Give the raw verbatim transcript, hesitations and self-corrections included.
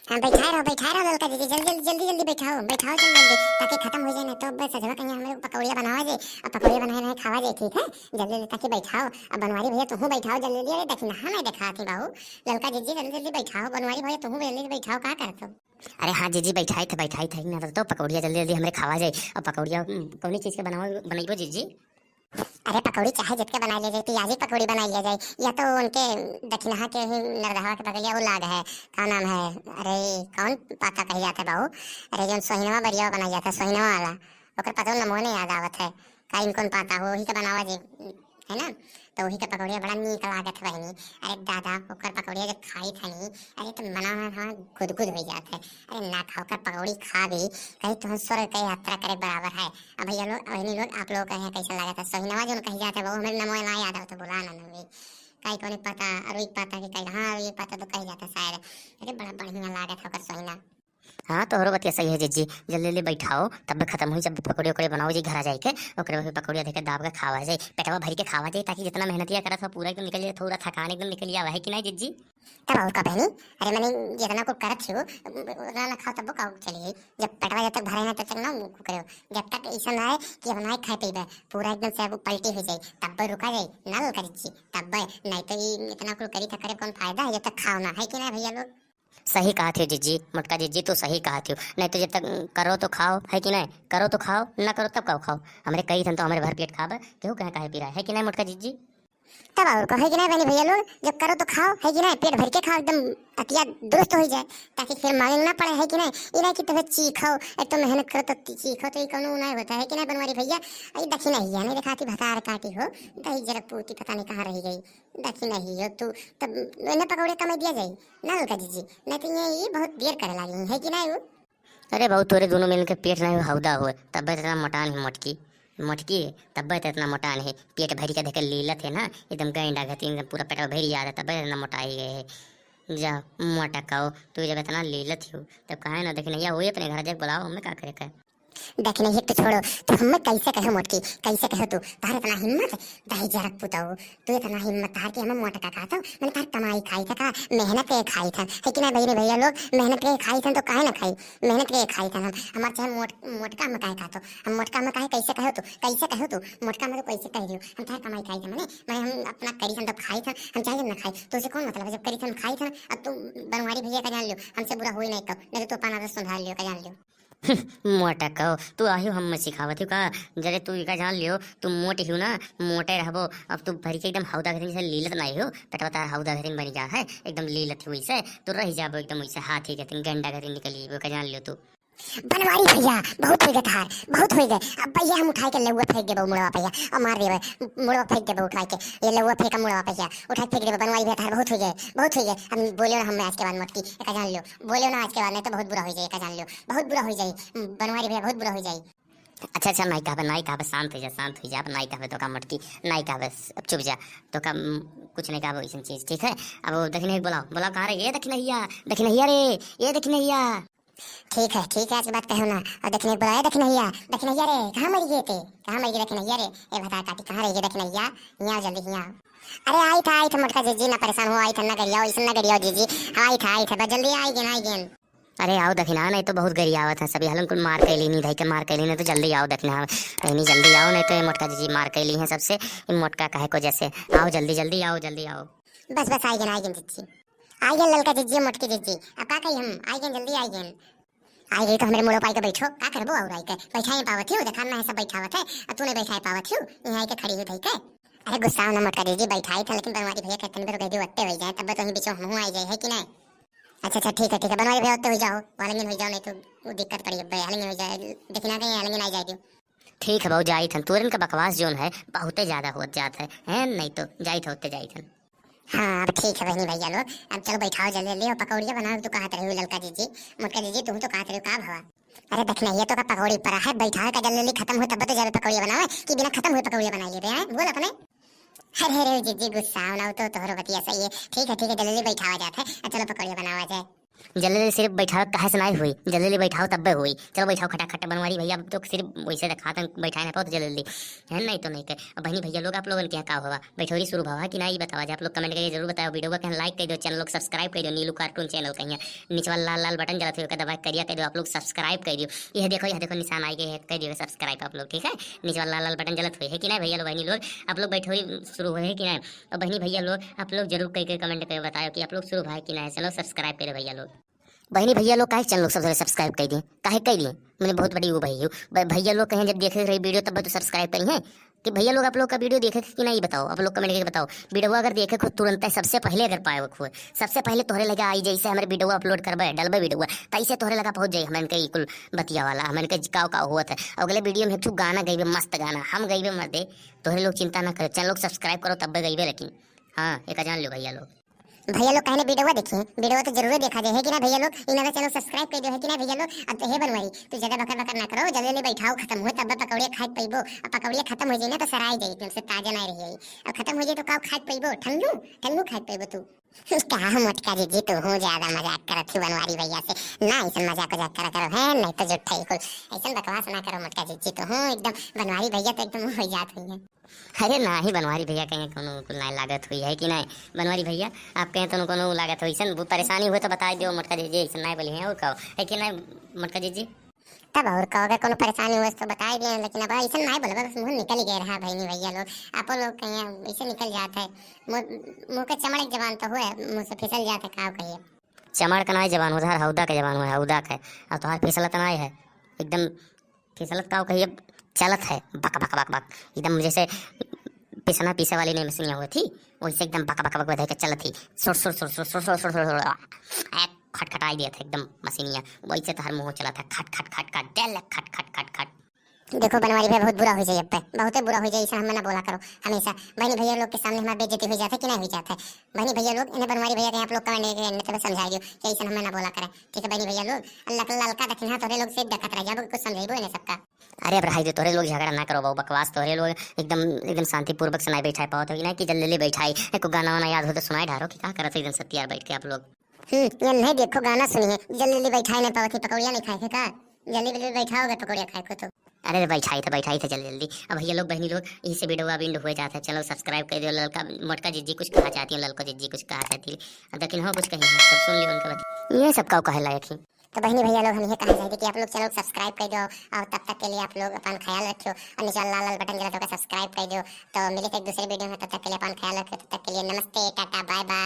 हाँ, बैठाए रहो, बैठाए रहो ललका दीदी, जल्दी, जल्दी, जल्दी, जल्दी बैठाओ, बैठाओ जल्दी, जल्दी, ताकि खतम हो जाए, नहीं तो बस सजवा कहीं हम लोग पकौड़िया बनावा जाए, अब पकौड़िया बनाए रहे खावा जाए, ठीक है? जल्दी, जल्दी, ताकि बैठाओ। अब बनवारी भैया, तुहूँ बैठाओ जल्दी, जल्दी। अरे, दखिनहा नहीं देखात ही बाबू, ललका दीदी, जल्दी, जल्दी बैठाओ, बनवारी भैया, तुहूँ जल्दी, जल्दी बैठाओ, का करत हो? अरे हाँ जीजी, बैठाई थे, बैठाई थे, ना तो पकौड़िया जल्दी, जल्दी हमरे खावा जाए, अब पकौड़िया, उम, कौनी चीज के बनावा, बनइबो जीजी? अरे, पकौड़ी चाहे जितके बनाई ले जाए, पियाजी पकौड़ी बनाई ले जाए, या तो उनके दखिनहा के ही नरदहवा के बगलिया वो लाग है, का नाम है, अरे, कौन पाता कही जाता है बाबू, अरे, जौन सोहिनवा बरिया बनाई जाता है, सोहिनवा वाला, ओकर पता नमो नहीं याद आवत है, का इनको पाता हो, वही के बनावा जे, है ना? तो वही के पकौड़िया बड़ा नीक लागत है बहिनी। अरे दादा, ओकर पकौड़िया जब खाई था नी, अरे तो मना हमार गुदगुद हो जात है। अरे ना खाओ, ओकर पकौड़ी खा भी, कहीं तुम स्वर्ग के यात्रा करे बराबर है। अब भैया लोग, बहिनी लोग, आप लोग कहे कैसा लागत है? सोहिनवा जौन कही जात है, वो हमरे नमो ना याद आवत है, बोला ना नवे। काई कौन पता, अरुई पता कि काई, हाँ, अरुई पता तो कही जाता शायद। अरे बड़ा बढ़िया लागत है ओकर सोहिना। हाँ, तोहरो बतिया सही है जीजी, जल्दी जल्दी बैठाओ, तब खतम हुई, जब पकौड़ी उकौड़ी बनाओ जी घरा जाइके, ओकरे बाद फिर पकौड़िया देके दाब के खावा जाए, पेटवा भरी के खावा जाए, ताकि जितना मेहनतिया करत हो पूरा एकदम निकल जाए, थोड़ा थकान एकदम निकल जावा, है कि नहीं जीजी? तब और का बहनी, अरे मने जितना को करत हो, उतना ना खाओ तब का चलिए, जब पेटवा जब तक भरे ना तब तक ना वो करो, जब तक ऐसा ना है कि अब ना खाए पीबे, पूरा एकदम से अब पलटी हो जाए, तब रुका जाए, ना ललका जीजी, तब नहीं तो ये इतना कुल करी था करे कौन फायदा है जब तक खाओ ना, है कि नहीं भैया लोग? सही कहत हो जीजी, मोटका जीजी, तू सही कहत हो। नहीं तो जब तक करो तो खाओ, है कि नहीं? करो तो खाओ, ना करो तब का खाओ। हमरे कही थन तो हमरे भर पेट खाब, केहू कहे काहे पी रहा है कि नहीं मोटका जीजी? तब और को है कि नहीं बहनी भैया लोग, जब करो तो खाओ, है कि नहीं? पेट भर के खाओ, एकदम अतिया दुरुस्त हो जाए, ताकि फिर मांगे ना पड़े, है कि नहीं? ये नहीं कि तुम्हें चीखो, एक तो मेहनत करो तो चीखो, तो ये कौनो नहीं होता है कि नहीं बनवारी भैया? ये दखिनहिया नहीं दिखाती, भतार काटी हो, दही जरा पूती पता नहीं कहाँ रह गई। दखिनही हो तू, तब इन्हें पकौड़े कमाई दिया जाई ना ललका जीजी, नहीं तो ये, ये बहुत देर करे लागी है कि नहीं वो? अरे बहुत तोरे दोनों मिल के पेट नहीं हौदा हो, तब इतना मोटान है मोटकी, मोटकी, तब इतना मोटान है, पेट भरी के देखे लीलत है ना, एकदम गैंडा घती, एकदम पूरा पेट भरी जात है, तब इतना मोटाई गए है। जा मोटा खाओ, तू जब इतना लीलत हो, तब काहे ना दखिनहिया हो अपने घर जाके बुलाओ, हमें का करे का? दखिनहिया तो छोड़ो, तो हमें कैसे कहो मोटकी, कैसे कहो तू, तार इतना हिम्मत, दही जरक पुताओ, तू इतना हिम्मत तार के हमें मोटका कहत हो, मैंने तार कमाई खाई था का, मेहनत के खाई था, है कि ना बहनी भैया लोग, मेहनत के खाई था तो काहे ना खाई, मेहनत के खाई था हम, हमार चाहे मोट-, मोटका हम काहे कहत हो, हम मोटका हम काहे कैसे कहो तू, कैसे कहो तू, मोटका हम तो कैसे कह दियो, हम तार कमाई खाई था मने, मैं हम अपना करी था तो खाई था, हम चाहे ना खाई, तो उसे कौन मतलब है, जब करी था हम खाई था, अब तू बनवारी भैया का जान लियो, हमसे बुरा होई नहीं कब, नहीं तो तू अपना आदत सुधार लियो का जान लियो। मोटा कहो, तू आहियो हम सिखावत हो का? जरे तू इका जान लियो, तू मोट हियो ना, मोटे रहबो। अब तू भरी के एकदम हौदा घरिन से लीलत ना हियो, पेटवा तार हौदा घरिन बनी जा है, एकदम लीलत हियो इसे, तू रह जाबो एकदम इसे हाथी घरिन, गंडा घरिन निकल जाबो, का जान लियो तू। बनवारी भैया, बहुत हो गए तार, बहुत हो गए। अब भैया हम उठाए के लउआ फेंक देबो मुड़वा भैया, और मार देबो, मुड़वा फेंक देबो उठाए के, ये लउआ फेंक मुड़वा भैया, उठाए के फेंक देबो बनवारी भैया तार, बहुत हो गए, बहुत हो गए। अब बोलियो ना हमें आज के बाद मोटकी, एका जान लियो, बोलियो ना आज के बाद, नहीं तो बहुत बुरा हो जाए, एका जान लियो, बहुत बुरा हो जाए, बनवारी भैया बहुत बुरा हो जाए। अच्छा, अच्छा, नाई कहबे, नाई कहबे, शांत हो जा, शांत हो जा, अब नाई कहबे तो का मोटकी, नाई कहबे, अब चुप जा, तो का, उम, कुछ नहीं कहबे वैसन चीज, ठीक है? अब दखिनहिया बुलाओ, बुलाओ, कहाँ रे? ए दखिनहिया, दखिनहिया रे, ए दखिनहिया। ठीक है, ठीक है, आज के बाद कहो ना। और दखिनहिया बुलाओ, ए दखिनहिया, दखिनहिया रे, कहाँ मरी गए थे? कहाँ मरी गए दखिनहिया रे? ए भतार काटी, कहाँ रह गए दखिनहिया? हियाँ आओ जल्दी, हियाँ आओ। अरे आई था, आई था मोटका जीजी, ना परेशान हो, आई था, ना गरियाओ, इसन ना गरियाओ जीजी, आई था, आई था, बस जल्दी आई गेन, आई गेन। अरे आओ दखिनहा, नहीं तो बहुत गरियावत है सभी, हलन कुल मार कैली नहीं, धई के मार कैली नहीं, तो जल्दी आओ दखिनहा, नहीं जल्दी आओ, नहीं तो ये मोटका जीजी मार कैली हैं सबसे, ये मोटका कहे को जैसे, आओ जल्दी, जल्दी आओ, जल्दी आओ। बस, बस, आई गेन, आई गेन जीजी, आई गेन ललका जीजी, मोटकी जीजी, अब का कही हम, आई गेन, जल्दी आई गेन। आई गई तो हमरे मुड़ो पाई के बैठो, का करबो और आई के, बैठाई पावत हियो, देखा ना है सब बैठावत है, अब तू नहीं बैठाई पावत हियो, यहाँ आई के खड़ी हुई धई के। अरे गुस्सा ना मोटका जीजी, बैठाई था, लेकिन बनवारी भैया कहते हैं, बेरो गए ओत्ते हो जाए, तब तो ही बीचो हमहू आई जाए, है कि नहीं? अच्छा, अच्छा, ठीक है, ठीक है, बनवारी भैया ओत्ते हो जाओ, वालंगिन हो जाओ, नहीं तो वो दिक्कत पड़ी, अब वालंगिन हो जाए, देखी ना कहीं वालंगिन आई जाए दियो। ठीक है बाबू, जाई थन, तोरन का बकवास जोन है, बहुते ज्यादा होत जात है, हैं? नहीं तो जाई था, ओत्ते जाई थन। हाँ, अब ठीक है बहनी भैया लोग, अब चलो बैठाओ जल्दी जल्दी, और पकौड़िया बनाओ, तू कहत रही ललका जीजी, मोटका जीजी, तू तो कहत रही का भवा? अरे दखिनहिया तो का पकौड़ी परा है, बैठाओ का जल्दी जल्दी खत्म हो तब तो जाबे पकौड़िया बनावे, कि बिना खत्म हुए पकौड़िया बनाई लेबे, हैं? बोल अपने। अरे, अरे, जीजी गुस्सा ना हो तो तोहरो बतिया सही है। ठीक है, ठीक है, जल्दी जल्दी बैठावा जात है। अब चलो पकौड़िया बनावा जाए। जल्दी जल्दी सिर्फ बैठावे काहे से नाहीं हुई, जल्दी जल्दी बैठाओ तब्बे हुई। चलो बैठाओ खटाखट बनवारी भैया, अब तो सिर्फ वैसे देखात हैं, बैठाए ना पाओ तो जल्दी जल्दी, है नहीं तो नहीं के। अब बहनी भैया लोग आप लोगन के यहाँ का हुआ, बैठौरी शुरू भवा कि ना, ई बतावा जे आप लोग comment करके जरूर बताओ। Video का कहीं like कर दो, channel लोग subscribe कर दो, नीलू cartoon channel कहीं निचवा लाल लाल button जलत हुई ओके दबा के करिया कर दो, आप लोग subscribe कर दो। यह देखो, यह देखो निशान आई गए है, कर दियो subscribe आप लोग, ठीक है। निचवा लाल लाल button जलत हुई है कि ना भैया लोग बहनी लोग, आप लोग बैठौरी शुरू हुए है कि ना। और बहनी भैया लोग आप लोग जरूर कह के comment करके बताओ कि आप लोग शुरू भाई कि ना, चलो subscribe करो भैया लोग। बहनी भैया लोग काहे channel लोग सबसे subscribe कर दिए, काहे कर दिए? मैंने बहुत बड़ी वो भाई हूँ। ब-, भैया लोग कहीं जब देखे रही video तब तो subscribe करी है कि भैया लोग आप लोग का video देखे कि नहीं बताओ, आप लोग comment करके बताओ। Video अगर देखे खुद तुरंत है, सबसे पहले अगर पाए वो खुद, सबसे पहले तोहरे लगा आई जैसे हमारे video upload करबे, डलबे video, तैसे तोहरे लगा पहुँच जाए हमन के ई कुल बतिया वाला, हमन के काव काव होत है। अगले video में एक ठो गाना गईबे, मस्त गाना हम गईबे मर्दे, तोहरे लोग चिंता ना करो, channel लोग subscribe करो तब्बे गईबे। लेकिन हाँ, एक जान लो भैया लोग। भैया लोग कहने video देखी, video तो जरूर देखा जाए, है कि ना भैया लोग? इन्हें channel subscribe कर दो, है कि ना भैया लोग? अब तो हे बनवारी, तू ज्यादा बकर बकर ना करो, जल्दी जल्दी बैठाओ, खत्म हो तब पकौड़िया खाए पैबो। अब पकौड़िया खत्म हो जाए ना तो सराय जाए, एकदम से ताजा ना रही। अब खत्म हो जाए तो का खाए पैबो? ठन्नू, ठन्नू खाए पैबो तू। कहा मोटका जीजी, तू हूँ ज्यादा मजाक करत ही बनवारी भैया से। ना ऐसन मजाक उजाक करा करो, है नहीं तो झूठा ही कुल। ऐसन बकवास ना करो मोटका जीजी, तू हूँ एकदम बनवारी भैया तो एकदम हो जात हुई है। अरे नाही बनवारी भैया, कहीं कोनो कुल नाही लागत हुई है कि नाही? बनवारी भैया, आप कहीं तो कोनो लागत हुई, ऐसन परेशानी हुए तो बताई दियो मोटका जीजी, ऐसन नाही बोली है और कहो, है कि नाही मोटका जीजी? तब और कहो, अगर कोनो परेशानी हुए तो बताई दिए, लेकिन अब ऐसन नाही बोलबे, बस मुँह निकल गए रहा बहनी भैया लोग, आपो लोग कहीं ऐसे निकल जात है, मुँह, मुँह के चमड़ एक जबान तो हुए, मुँह से फिसल जात है, का कहिए। चमड़ का नाही जबान, उधर हौदा के जबान हुए, हौदा के, अब तोहार फिसलत नाही है, एकदम फिसलत का कहिए, चलत है बक बक बक बक, एकदम जैसे पिसना पीसे वाली नहीं मशीन हुई थी, वैसे एकदम बक बक बक बक के चलत थी, सुर सुर सुर सुर सुर सुर सुर सुर, ए, खटखटाई दिया था एकदम मशीनिया, वैसे तो हर मुँह चला था, खट खट खट खट, डेल खट खट खट खट। देखो बनवारी भैया, बहुत बुरा हो जाए, अब पे बहुते बुरा हो जाए, ऐसा हमें ना बोला करो हमेशा। बहनी भैया लोग के सामने हमारी बेइज्जती हो जाता है कि नहीं हो जाता है? बहनी भैया लोग, इन्हें बनवारी भैया के आप लोग comment करके इन्हें थोड़ा समझा दियो कि ऐसा हमें ना बोला करें, ठीक है बहनी भैया लोग? लक-, ललका दखिना तोरे लोग से देखत रह जाबो, कुछ समझेबो इन्हें सबका। अरे अब रहाई दे, तोरे लोग झगड़ा ना करो बाबू, बकवास तोरे लोग एकदम, एकदम शांतिपूर्वक से नहीं बैठा पाओ तो ना कि जल्दी जल्दी बैठाई, एको गाना वाना याद हो तो सुनाई डारो कि का करत है एकदम सत्यार बैठ के आप लोग। हम्म, ये नहीं देखो गाना सुनिए, जल्दी जल्दी बैठाई नहीं पावत ही, पकौड़िया नहीं खाए थे का? जल्दी जल्दी बैठाओगे पकौड़िया खाए को तो। अरे रे बैठाई थे, बैठाई थे जल्दी जल्दी। अब भैया लोग बहनी लोग यही से video अब end हुए जाता है, channel subscribe कर दियो। ललका मोटका जीजी कुछ कहा चाहती है, ललका जीजी कुछ कहा चाहती है। अब लेकिन हो कुछ कहीं है, सब सुन लियो उनका बात। ये सब का कहे लायक ही। तो बहनी भैया लोग हम ये कहना चाहते कि आप लोग channel subscribe कर दो और तब तक के लिए आप लोग अपन ख्याल रखियो और नीचे लाल लाल button जला तो subscribe कर दो। तो मिले थे एक दूसरे video में, तब तक के लिए अपन ख्याल रखियो, तब तक के लिए नमस्ते, टाटा, bye bye।